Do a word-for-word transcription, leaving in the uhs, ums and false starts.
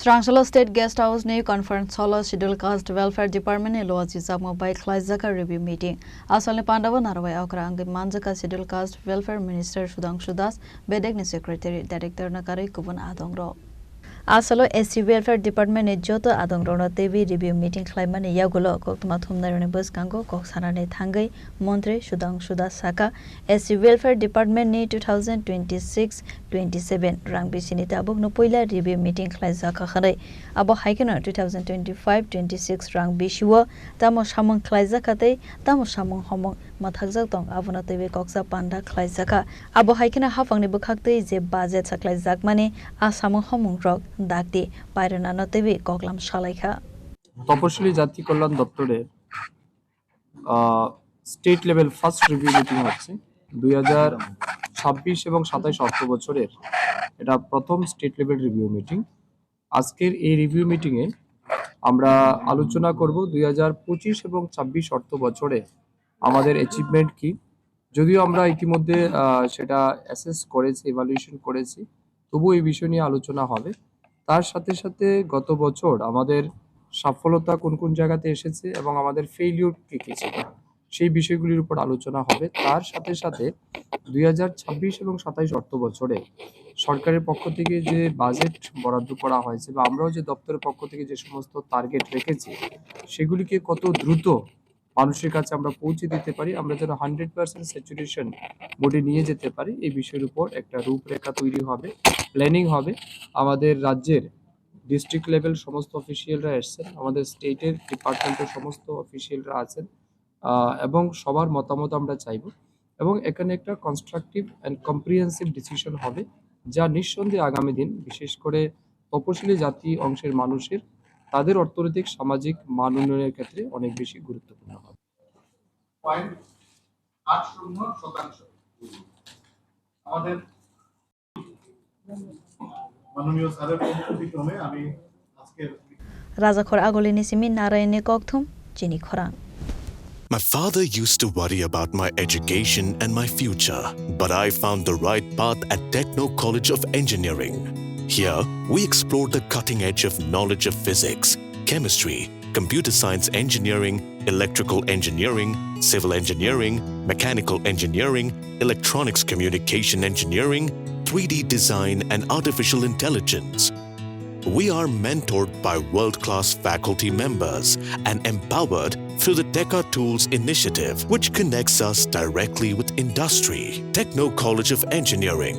Srangsalo State Guest House ni conference hall o Schedule Caste Welfare Department ni luachijakma bai khlaijak review meeting. Asalni pandao narwai okra wngwi manjak Schedule Caste Welfare Minister Sudhangshu Das, bedek ni Secretary, Director no karwi kubun adong rok. Asalo S C Welfare Department ni joto adong rokno teiwi review meeting khlaimani yagulo koktwma thumnai rokni bwskango kok sanani thangwi Montri Sudhangshu Das saka, S C Welfare Department ni two thousand twenty-six twenty-seven rang bisini tabukno puila review meeting khlaijakha hwnwi. Abo hai kheno two thousand twenty-five twenty-six rang bisio tamo samung khlaijakha tei tamo samung homung mathakjak tong, abono teiwi koksa panda khlaijakha. Abo hai kheno haphangni bwkhaktwi je budget sakhlaijakmani a samung homungrok dakti pairwnano teiwi koklam salaikha. তপশিলি জাতি কল্যাণ দপ্তরের, আহ, state level first review meeting হচ্ছে দুই হাজার ছাব্বিশ এবং সাতাইশ অর্থ বছরের। এটা প্রথম স্টেট লেভেল রিভিউ মিটিং। আজকের এই রিভিউ মিটিংয়ে আমরা আলোচনা করব দুই হাজার পঁচিশ এবং ছাব্বিশ অর্থ বছরে আমাদের অ্যাচিভমেন্ট কি। যদিও আমরা ইতিমধ্যে, আহ, সেটা অ্যাসেস করেছি, ইভ্যালুয়েশন করেছি, তবুও এই বিষয় নিয়ে আলোচনা হবে। তার সাথে সাথে গত বছর আমাদের সফলতা কোন কোন জায়গাতে এসেছে এবং আমাদের ফেইলিওর কী কী ছিল, সেই বিষয়গুলির উপর আলোচনা হবে। তার সাথে সাথে দুই হাজার ছাব্বিশ এবং সাতাইশ অর্থ বছরে সরকারের পক্ষ থেকে যে বাজেট বরাদ্দ করা হয়েছে বা আমরাও যে দপ্তরের পক্ষ থেকে যে সমস্ত টার্গেট রেখেছি, সেগুলিকে কত দ্রুত মানুষের কাছে আমরা পৌঁছে দিতে পারি, আমরা যেন হান্ড্রেড পার্সেন্ট স্যাচুরেশন মোডে নিয়ে যেতে পারি, এই বিষয়ের উপর একটা রূপরেখা তৈরি হবে, প্ল্যানিং হবে। আমাদের রাজ্যের ডিস্ট্রিক্ট লেভেল সমস্ত অফিসিয়ালরা এসছেন, আমাদের স্টেটের ডিপার্টমেন্টের সমস্ত অফিসিয়ালরা আছেন, আহ, এবং সবার মতামত আমরা চাইব এবং এখানে একটা কনস্ট্রাকটিভ অ্যান্ড কম্প্রিহেন্সিভ ডিসিশন হবে, যা নিঃসন্দেহে আগামী দিন বিশেষ করে তপশিলি জাতি অংশের মানুষের তাদের অর্থনৈতিক সামাজিক মান উন্নয়নের ক্ষেত্রে অনেক বেশি গুরুত্বপূর্ণ হবে। পয়েন্ট আট শূন্য শতাংশ। আমাদের মাননীয় স্যারের অনুমতি ক্রমে আমি আজকের Rajakhor Agulini simi Narayanni kokthum chini khorang. My father used to worry about my education and my future, but I found the right path at Techno College of Engineering. Here, we explore the cutting edge of knowledge of physics, chemistry, computer science engineering, electrical engineering, civil engineering, mechanical engineering, electronics communication engineering, three D design, and artificial intelligence. We are mentored by world-class faculty members and empowered through the Teka Tools initiative, which connects us directly with industry. Techno College of Engineering,